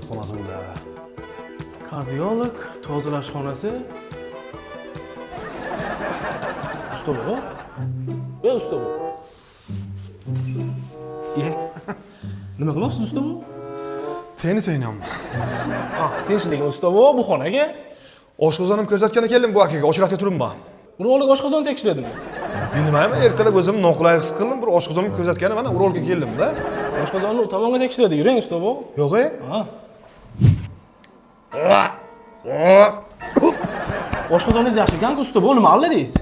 Kardiyolog xonasi bular. Kardiolog tozalash xonasi. Usta bu. Ey usta bu. E, Nima qilyapsiz usta bu? Tennis o'ynayapman. Ah, tinchlik usta bu bu xonaga. Oshqozonim ko'rsatgani keldim bu akaga, ochiratga turibman. Urolog oshqozon tekshiradimi? Bilmayman, ertalab o'zimni noqulay his qildim, bir oshqozonim ko'rsatgani mana urologga keldim-da. Oshqozonni u tomonga tekshiradi, yuring usta bu. Yo'q e? Ha. Oshqozoningiz yaxshi ekan-ku usta bu, nima alladingiz?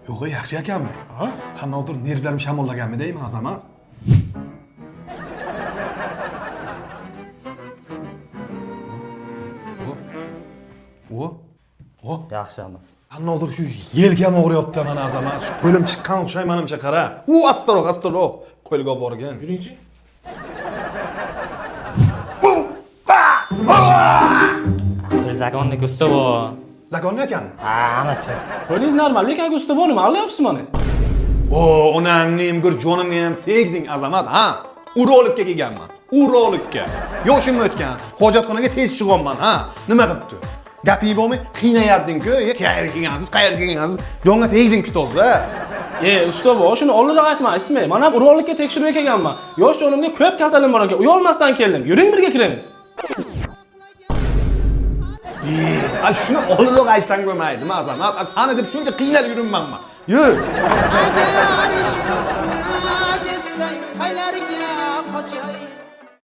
Yo'q e, yaxshi ekanmi? Ha? Qandaydir nervlarim shamollaganmi deyman Azamat. O. O. Yaxshi emas. Qandaydir shu yelkam og'riyapti mana Azamat. Shu qo'lim chiqqan o'xshay manimcha qara. U astaroq, astaroq qo'lga olib borgin. Yuringchi. Qo'l zakonni usta bu. Zakonni ekanmi? Ha, hammasi cho'kdi. Qo'lingiz normal ekan-ku usta bu, nima allayapsiz mana? O, onangni emgur jonimga ham tegding Azamat, ha? Urologga kelganman. Urologga. Yoshim o'tgan. Hojatxonaga tez chiqyapman, ha? Nima qilibdi? Gaping bormi? Qiynayapding-ku. E, qayerga kelgansiz? Qayerga kelgansiz? Jonga tegding-ku toza. E, usta bu, shuni oldinroq aytmaysizmi? Men ham urologga tekshiruvga kelganman. Yosh jonimga ko'p kasalim bor ekan, uyalmasdan keldim. Yuring birga kiramiz. A shuni oldinroq aytsang bo'lmaydimi Azamat? A, sani deb shuncha qiynalib yuribmanman. Yur. Agar ishqim murad etsang, qaylarga qochay?